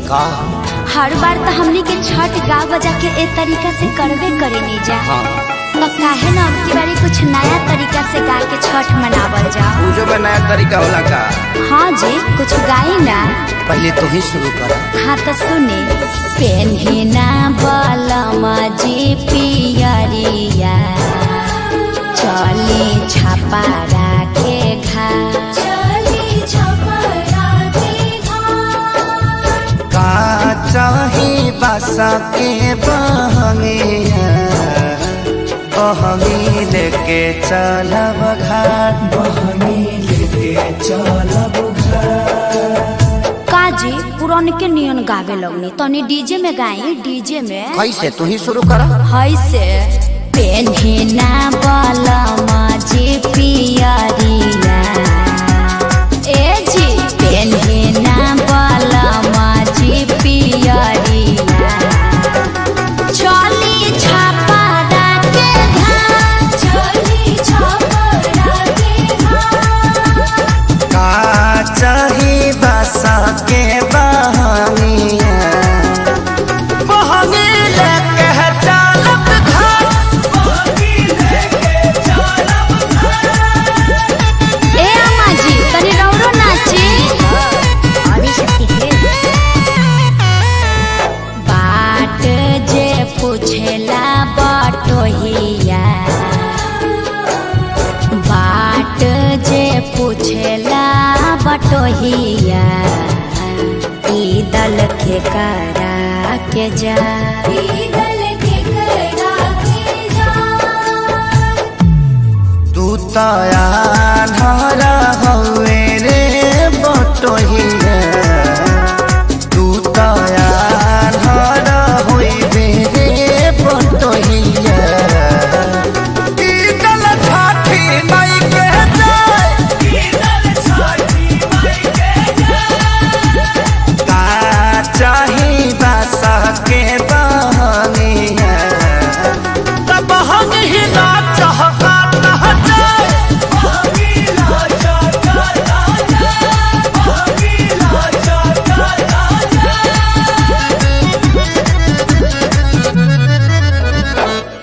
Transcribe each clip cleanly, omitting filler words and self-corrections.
का? हर बार तो हमनी के छठ गा बजा के ए तरीका से करबे करेनी जा। हाँ। तो काहे ना अब की बारी कुछ नया तरीका से गा के छठ मनावल जा। पूजो में नया तरीका होला का? हाँ जी, कुछ गाई ना। पहले तू ही शुरू कर। हाँ तो सुने। पेन्हिना बलमा जी पियरिया, चली छापा राखे खा, चली छापा राखे खा। का चाही बासा के बहंगिया, बहंगी लेके चलब घाट, बहंगी लेके चलब घाट। काजी पुरान के नियन गावे लगनी, तनी डीजे में गाई, डीजे में। कैसे? तू ही शुरू कर। है से पेन्हिना बलमा जी पियरिया, ए जी पेन्हिना बलमा जी पियरिया, चली छापा राके घाट, चली छापा राके घाट। का चाही बासा के बहंगिया, बहंगी लेके चलब घाट, बहंगी लेके चलब घाट। ए अम्मा जी तनी रौरो नाची। बाट जे पूछेला बटोहिया, बाट जे पूछेला बटोहिया, ईदल के करा के जा, ईदल के करा के जा। तू तया धरा हवे रे बटोहिया, तू तया धरा होइबे रे बटोहिया। ईदल छाठी माई के जाय, ईदल छाठी माई के जाय। का चाही बासा के बहनिया, तब बहनी ना चाहता ना जाय, बहनी ना चाहता ना जाय, बहनी ना चाहता ना जाय।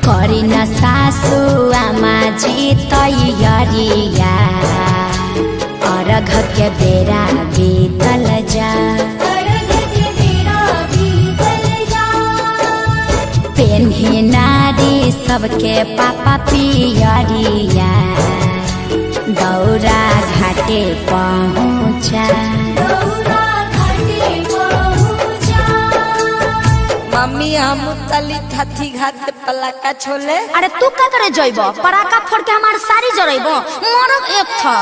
करी न सासु आमा जी तैयारिया, अर्घ के बेरा बीतल जा, पेन्ही नारी सबके पापा पियरिया, दौरा घाटे पहुँचा। मम्मी हम तली थथी घाट पलाका छोले। अरे तू का करे जइब? पराका फोड़ के हमार सारी जरइब, मरब एक था।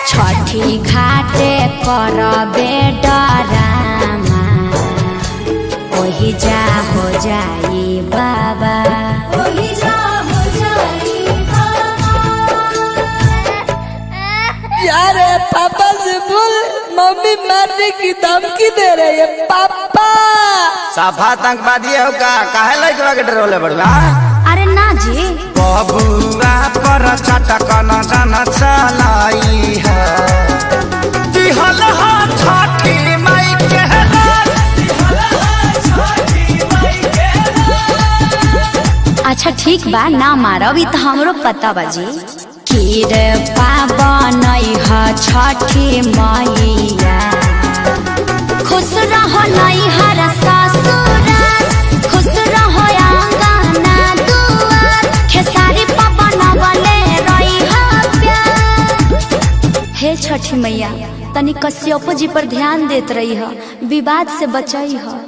छठी घाटे करबे डरामा, ओही जा हो जाई बाबा, ओही जा हो जाई बाबा। यार पापा से बोल, मम्मी मारने की धमकी दे रही है पापा। साफा आतंकवादी हो का? काहे लइकवा के डरोले बड़ुआ? अरे ना जी। बबुआ पर चटकन जन चलाई है, दिहल हा छठी माई के लाल, दिहल हा छठी माई के लाल। अच्छा ठीक बा, ना मारब, ई तो हमरो पता बा जी। खीर पावन ह छठी मैया, खुश रहो नैहर ससुराल, खुश रहो आंगना दुआर, खेसारी पवन बने रही प्यार। हे छठी मैया तनी कश्यपो जी पर ध्यान देत रही ह, विवाद से बचई ह।